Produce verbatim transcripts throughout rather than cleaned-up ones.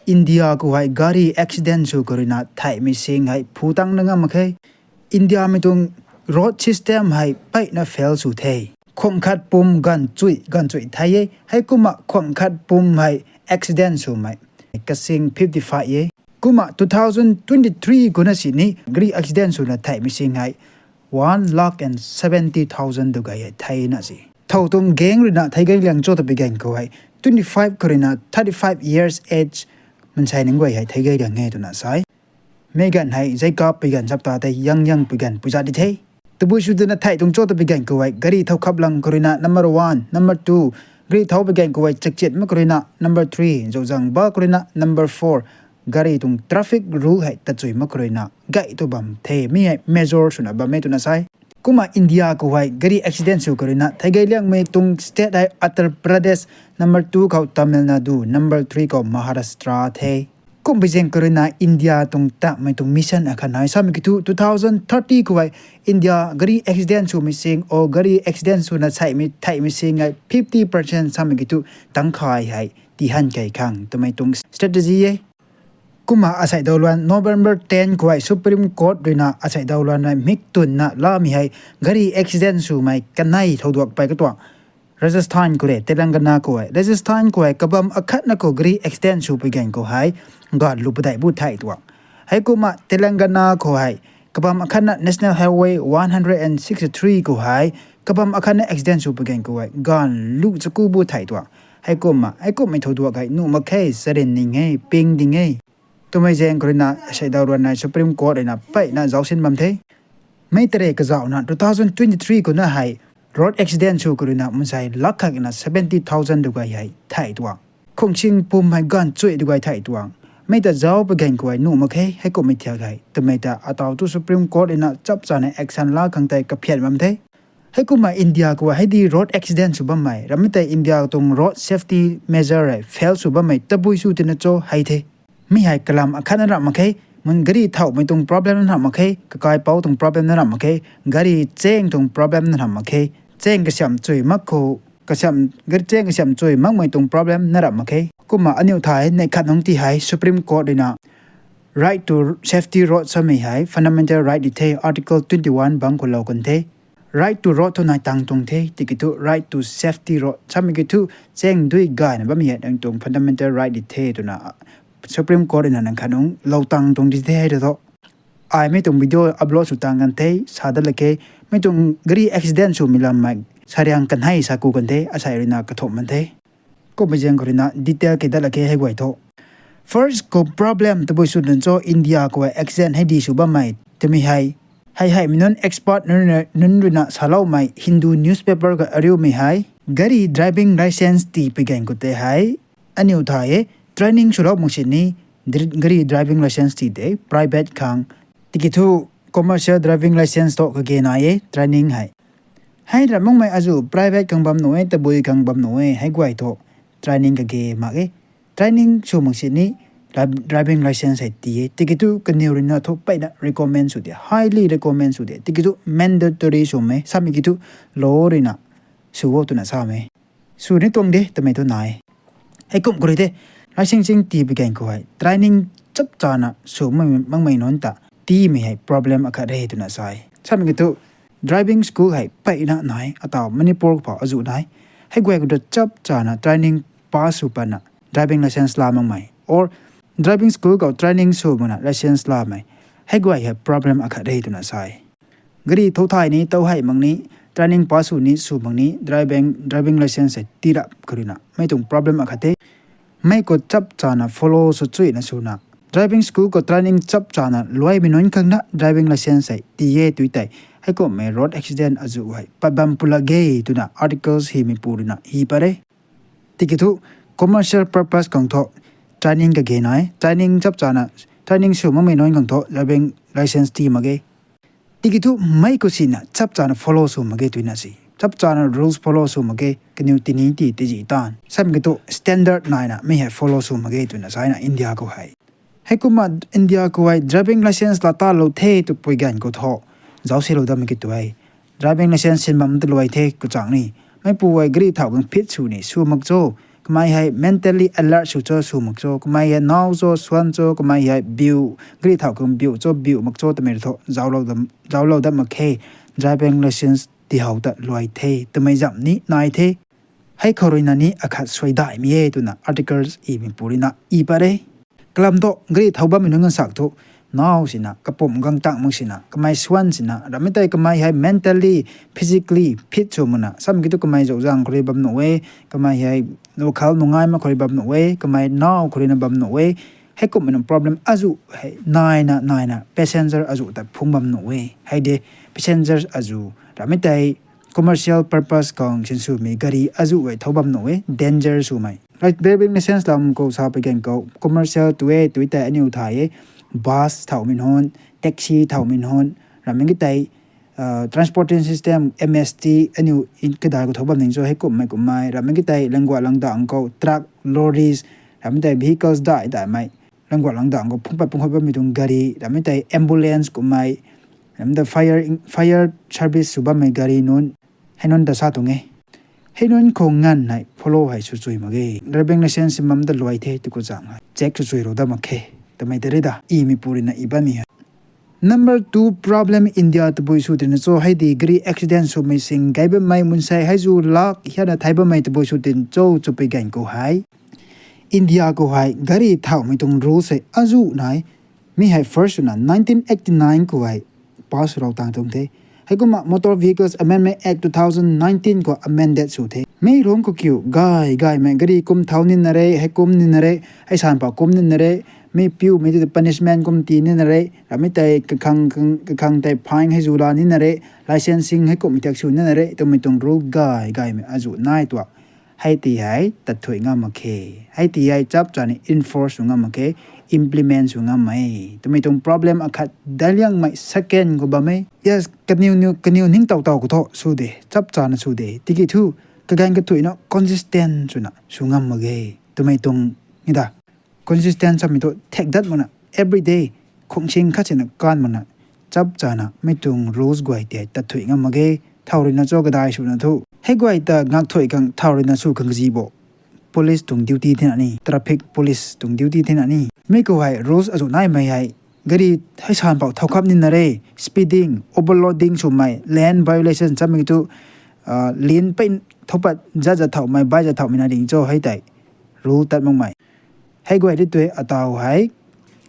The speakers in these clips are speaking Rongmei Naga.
India khou hei gari accident sw khou ruina theihmei sing hei phu tang na ngam mak khe. Indiamei tuang road system hei peyna fail sw the. Khwang khat pum ganv chuih ganv chuih thei e. Heikumna khwang khat pum hei accident swmei kasing fifty five e. Kumna two thousand twenty three khou na sini gari accident swna theihmei sing hei one lakh and seventy thousand tu gay hei theina si. Thow tuang gang ruina thei gay liang cho ta pi ganv khou hei twenty five khou ruina thirty five years age mansei ning guay hei thei gay liang e twna sa e. Mei ganv hei Jacob pi ganv chap ta tei yang yang pi ganv pui zat di the. Tabui sw twna theih tuang cho ta pi ganv khou hei gari thow khap lang khou ruina number one, number two, gari thow pi ganv khou hei chakchet mak khou ruina number three, zozang ba khou ruina number four, gari tuang traffic rule hei tachui mak khou ruina gay tu bam the mi hei major swna bam e twna sa e. Kumna India khou hei gari accident sw khou ruina thei gay liangmei tuang state hei Uttar Pradesh, number two khou Tamil Nadu, number three khou Maharashtra the. Kum pi zaeng khou ruina India tuang tamei tuang mission akhat nai samei kiu thu two thousand thirty khou hei India gari accident swmei sing o gari accident swna theihmei theihmei sing hei fifty percent samei kiu thu tangkhai hei tihan kei khang twmei tuang strategy e. Kumna asei daw luan November ten khou hei Supreme Court ruina asei daw luan hei mik tunna lamei hei gari accident swmei kanei thow duak pei katuang Rajasthan khou re Telangana khou hei Rajasthan khou hei kabam akhatna khou gari accident sw pi ganv khou hei ganv lu padeih bu thei tuang. Heikumna Telangana khou hei kabam akhatna National Highway one hundred and sixty three khou hei kabam akhatna accident sw pi ganv khou hei ganv lu chaku bu thei tuang. Heikumna heikumhmei thow duak hei nuh mak khe, charin ning e, ping ding e twmei zaeng khou ruina asei daw ruan hei Supreme Court ruina peyna zaucsin bam the. Mei tare kazauhna two thousand twenty three khou na hei road accident sw khou ruina mansei lakh khatna seventy thousand tu gay hei thei tuang. Khungsing pum hei ganv chuih tu gay thei tuang. Mei ta zauc pi ganv khou hei nuh mak khe, heikumhmei thiak hei twmei ta ataw thu Supreme Court ruina chap chana action la khang tei kaphian bam the. Heikumna India khou hei di road accident sw bammei rammei tei India tuang road safety measure hei fail sw bammei tabui sw tina cho hei the. Mi hei kalam akhatna ramh mak khe, mun gari thauhmei tuang problem na ramh mak khe, kakaipouc tuang problem na ramh mak khe, gari chaeng tuang problem na ramh mak khe, chaeng kasiamh chui mak khou, kasiamh, gari chaeng kasiamh chui makmei tuang problem na ramh mak khe. Kumna aniu thay neih khat nungc ti hei Supreme Court ruina right to safety road samei hei fundamental right di the, Article twenty one bangc khou lou kan the. Right to road thu nai tang tuang the, tiki thu right to safety road samei kiu thu chaeng dui gayna bammei hei nang tuang fundamental right di the twna Supreme Court ruina nang khat nungc lou tang tuang di the hei tho. Ai mei tuang video upload sw tang kan the, sa dat lak khe, mei tuang gari accident swmei lammei sariang kan hei sa ku kan the, asei ruina kathumh man the. Kummei zaeng khou ruina detail kei dat lak khe hei guay tho. First khou problem tabui sw nunc cho India khou hei accident hei di sw bammei twmei hei, hei heimei nunc expert nunc ruina saloumei Hindu newspaper khou ariumei hei gari driving licence tii pi ganv khou tei hei aniu thay e, training swlou mak sini gari driving licence tii de, private khang, tiki thu commercial driving licence tho kage nai e training hei. Hei ram makmei azu private khang bam nuh e, tabui khang bam nuh e, hei guay tho training kage mak e. Training sw mak sini driving licence hei tii e, tiki thu kaniw ruina thu peyna recommend sw de, highly recommend sw de, tiki thu mandatory swmei samei kiu thu law ruina sw o twna samei. Sw ni tuang de twmei thu nai. Heikum khou rui the, licence tii pi ganv khou hei training chap chana sw makmei nunc ta tiimei hei problem akhat re twna sa e. Samei kiu thu driving school hei peyna nai, ataw Manipur khou phou azu nai. Hei guay khou ta chap chana training pass sw patna driving licence la makmei, or driving school khou training sw makna licence lamei, hei guay hei problem akhat re twna sa e. Gari thou thay ni, thou hei mak ni, training pass sw ni, sw mak ni, driving licence hei tii rap khou ruina mei tuang problem akhat the. Mei khou chap chana follow sw chuina swna driving school khou training chap chana luaimei nunc khang na driving licence hei tii e tui tei, heikumhmei road accident azu hei pat bam pula ge twna articles himei pu ruina hi pat re. Tiki thu commercial purpose khang thu training kage nai, training chap chana, training sw makmei nunc khang thu driving licence tii mak ge. Tiki thu mei khou sina chap chana follow sw mak ge twna si, chap chana rules follow sw mak ge, kaniw tini ti tiji tan samei kiu thu standard naina mei hei follow sw mak ge twna sa na India khou hei. Heikumna India khou hei driving licence laa talou the twpui ganv khou thu zauc silou dammei kiu thu hei driving licence sin bam ta luai the kachang ni. Meipu hei gari thauh khang fit sw ni, sw mak cho, Kamei hei mentally alert sw cho, sw mak cho, kamei hei now cho, swan cho, kamei hei biu, gari thau khang biu cho, biu mak cho twmei thu zauclou dat mak khe. Driving license tihow ta luai the twmei zam ni nai the. Hei khou ruina ni akhat suaidaihmei e twna articles imei pu ruina i pat re. Kalam thu gari thau bammei nunc nganvsak thu now sina kapumc gang tang mak sina, kamei swan sina, ramei tei kamei hei mentally, physically fit sw makna, samei ki thu kamei zauzaeng khou rui bam nuh e, kamei hei wakhal nungai mak khou rui bam nuh e, kamei now khou ruina bam nuh e. Heikumhmei nunc problem azuh hei naina naina passenger azuh ta phungc bam nuh e. Hei de passengers azuh ramei tei commercial purpose khang sinswmei gari azuh hei thau bam nuh e, danger swmei. Driving license lam khou sa pui gan khou commercial tu e, tu tei aniu thay e, bus thaumei nunc, taxi thaumei nunc, ramei ki tei transportation system, M S T, aniu kadai khou thau bam ning cho, heikumhmei kummei, ramei ki tei langguat langdang khou truck, lorries, ramei tei vehicles dai daimei, langguat langdang khou phungc pat phungc khou bammei tuang gari, ramei tei ambulance kummei, ramei tei fire, fire service sw bammei gari nunc, hei nunc ta sa tuang e. Hei nunc khou nganv hei follow hei sw chui mak ge. Driving license si mam ta luai the tiki zaeng hei check sw chui rou dat mak khe. Twmei tei rui da, imei pu ruina i bammei hei. Number two problem India tabui sw tina cho, hei di gari accident swmei sing gay bammei mansei hei zu lak hiana thei bammei tabui sw tina cho, chupui gan khou hei India khou hei gari thaumei tuang rules hei azuh nai. Mi hei first swna nineteen eighty nine khou hei pass rou tang tuang the. Heikumna Motor Vehicles Amendment Act two thousand nineteen khou amended sw the. Mi ruang khou kiu gay gaymei gari kum thau nina re, hei kum nina re, hei san pau kum nina re, mi piumei tu punishment kum tii nina re, ramei tei kakhang, kakhang tei fine hei zu la nina re, licensing heikumhmei tak sw nina re twmei tuang rule gay gaymei azuh nai tuang. Hei ti hei tatthuih ngam mak khe. Hei ti hei chap chana enforce sw ngam mak khe, implement sw ngam e. Twmei tuang problem akhat daic liangmei second khou bam e. Yes, kaniw, kaniw ningtow tow khou thu sw de, chap chana sw de. Tiki thu kaganv kathuihna consistent swna sw ngam mak ge. Twmei tuang ni da. Consistent samei thu thak dat makna everyday khungsing khat sina kan makna chap chana mi tuang rules guay tei tatthuih ngam mak ge. Thau ruina cho kadai swna thu, hei guay ta ngakthuih khang thau ruina sw khang kazi bo. Police tuang duty thena ni, traffic police tuang duty thena ni. Mi khou hei rules azuh naimei hei gari hei san pau thau khap nina re, speeding, overloading swmei, lane violation samei thu, lane pei thau pat zat zat thaumei, bai zat thaumei na ding cho hei tei rule tat makmei. Hei guay ri tui ataw hei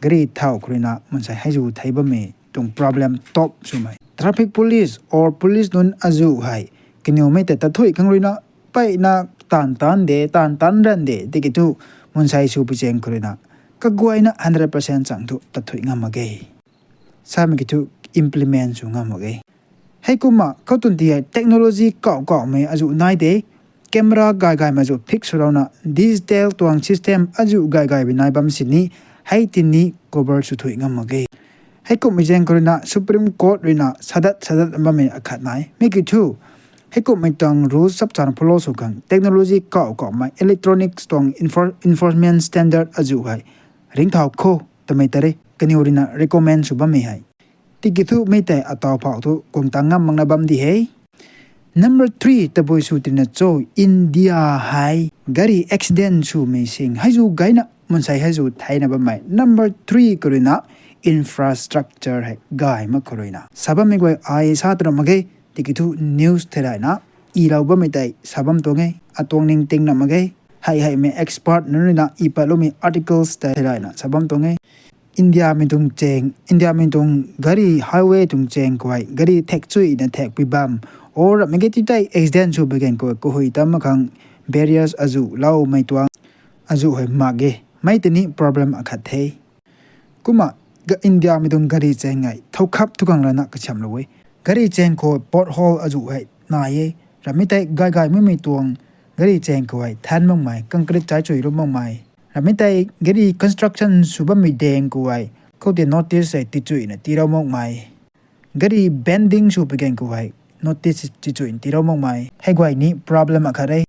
gari thau khou ruina mansei hei zu thei bammei tuang problem top swmei. Traffic police or police nunc azuh hei kaniwmei tei tatthuih khang ruina mpeyna taanv taanc de, taanv taanc ranv de tiki thu mansei sw pui zaeng khou ruina kaguayna hundred percent chang thu tatthuih ngam mak ge. Samei ki thu implement sw ngam mak ge. Heikumna kau tun ti hei technology kauh kauhmei azuh nai de, camera gay gaymei azuh fix swlouna digital tuang system azuh gay gaymei nai bam sini hei tini cover sw thuih ngam mak ge. Heikumhmei zaeng khou ruina Supreme Court ruina sadat sadat bammei akhat nai. Mi ki thu heikumhmei tuang rules chap chana follow sw khang technology kauh kauhmei, electronics tuang enfor-, enforcement standard azuh hei ringcthau kho twmei tei re kaniw ruina recommend sw bammei hei. Tiki thu mi tei ataw phau thu guang tang ngam makna bam di he. Number three tabui sw tina cho, India hei gari accident swmei sing hei zu gayna mansei hei zu theina bammei number three khou ruina infrastructure hei gay mak khou ruina sa bammei guay ai sa twna mak ge. Tiki thu news theilayna ilou bammei tei sa bam tuang e, atuang ningting na mak ge. Hei heimei expert nunc ruina ipatloumei articles tei theilayna sa bam tuang e. Indiamei tuang chaeng, Indiamei tuang gari highway tuang chaeng khou hei gari thak chuina thakpui bam, or ramei ki ti tei accident sw pui gan khou kahui tam mak khang barriers azuh loumei tuang azuh hei mak ge. Mei tei ni problem akhat the. Kumna Indiamei tuang gari chaeng hei thau khap thu khang lana kasiamlou e. Gari chaeng khou pothole azuh hei nai e. Ramei tei gay gay makmei tuang gari chaeng khou hei than makmei, concrete chai chuilou makmei, ramei tei gari construction sw bammei daeng khou hei khoutei notice hei tichuina tiilou makmei, gari bending sw pui gan khou hei notice tichuina tiilou makmei. Hei guay ni problem akhat e.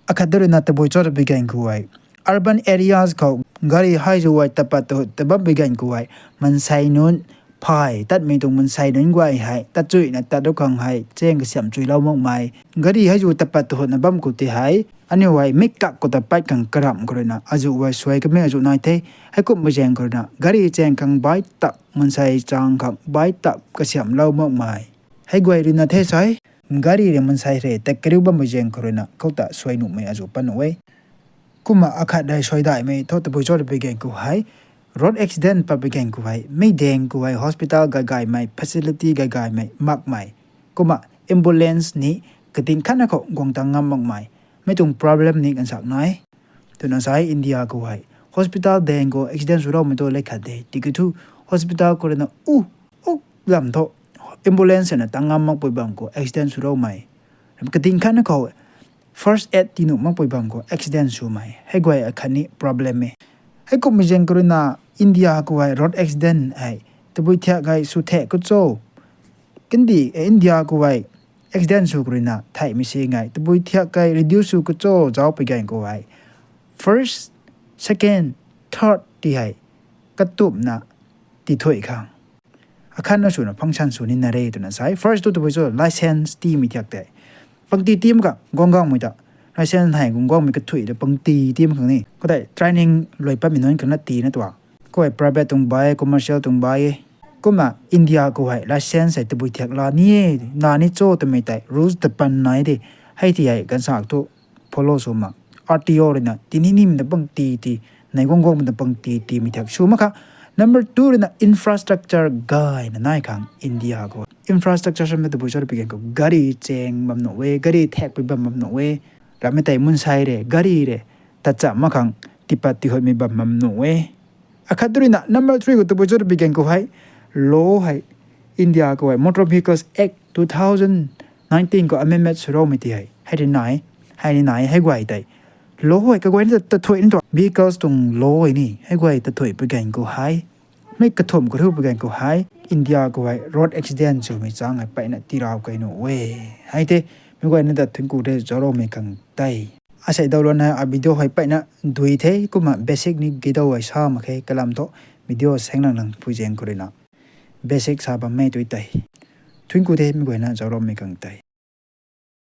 Akhat da ruina tabui cho ta pui gan khou hei urban areas khou gari hei zu hei tapat ta hut ta bam pui gan khou hei mansei nunc Phay tatmei tuang mansei nunc guay hei tat chuina tat du khang hei chaeng kasiamh chuilou makmei. Gari hei zu tapat tuhutna bam khou ti hei aniu hei meic kak khou ta pat khang karamh khou ruina azu guay suai kamei azu nai the. Heikumhmei zaeng khou ruina gari chaeng khang bai tap, mansei chaeng khang bai tap kasiamhlou makmei. Hei guay ruina the sai, gari rui mansei rei tat kariu bammei zaeng khou ruina khou ta suai nuhmei azu pat nuh e. Kumna akhat dei suaidaihmei thu tabui cho twpui gan khou hei, road accident patpui gan khou hei mei daeng khou hei hospital gaygaymei, facility gaygaymei makmei. Kumna ambulance ni kating khatna khou guang tang ngam makmei. Mei tuang problem ni kansak nai. Twna sai India khou hei hospital daeng khou accident swloumei tu lev khat de. Tiki thu hospital khou ruina u, u lam thu ambulance na tang ngam makpui bam khou accident swloumei. Kating khatna khou first aid tii nuh makpui bam khou accident swmei. Hei guay akhatni problem e. Heikumhmei zaeng khou ruina India khou hei road accident hei tabui thiak hei sw thek khou cho. Kandih India khou hei accident sw khou ruina theihmei si ngai tabui thiak hei reduce sw khou cho zauc pui gan khou hei, first, second, third ti hei katumna tithuih khang akhatna swna function sw nina re twna sai. First tu tabui cho license tiimei thiak tei pangti tiim kha guang guangmei ta, license hei guang guangmei kathuih ta pangti tiim khang ni khoutei training luai patmei nunc khang na tiina tua. Khou hei private tuang bai, commercial tuang bai e. Kumna India khou hei license hei tabui thiak la ni e, la ni cho twmei tei rules tapan nai de. Hei ti hei gansak thu follow sw mak. R T O ruina tini nim ta pangti ti, nei guang guangmei ta pangti tiimei thiak sw mak kha. Number two ruina infrastructure gayna nai khang India khou. Infrastructure samna tabui cho twpui gan khou gari chaeng bam nuh e, gari thakpui bam bam nuh e. Ramei tei mansei rei, gari rei tat cham mak khang tipat tihutmei bam bam nuh e. Akhat tu ruina number three khou tabui cho twpui gan khou hei, law hei India khou hei Motor Vehicles Act two thousand nineteen khou amendment swloumei ti hei, hei rui nai, hei rui nai hei guay tei law hei kaguayna ta tathuih ni tua vehicles tuang law hei ni hei guay tathuih pui gan khou hei, mei kathumh kariu pui gan khou hei India khou hei road accident swmei chaeng hei peyna tirau kei nuh e. Hei the, mei guayna ta thuanc ku the zaucloumei khang tei. Asei dawlouna a video hei peyna dui the, kumna basic ni gidau hei sa mak khe kalam thu video saenglang lang pui zaeng khou ruina basic sa bammei tu tei. Thuanc ku the mei guayna zaucloumei khang tei.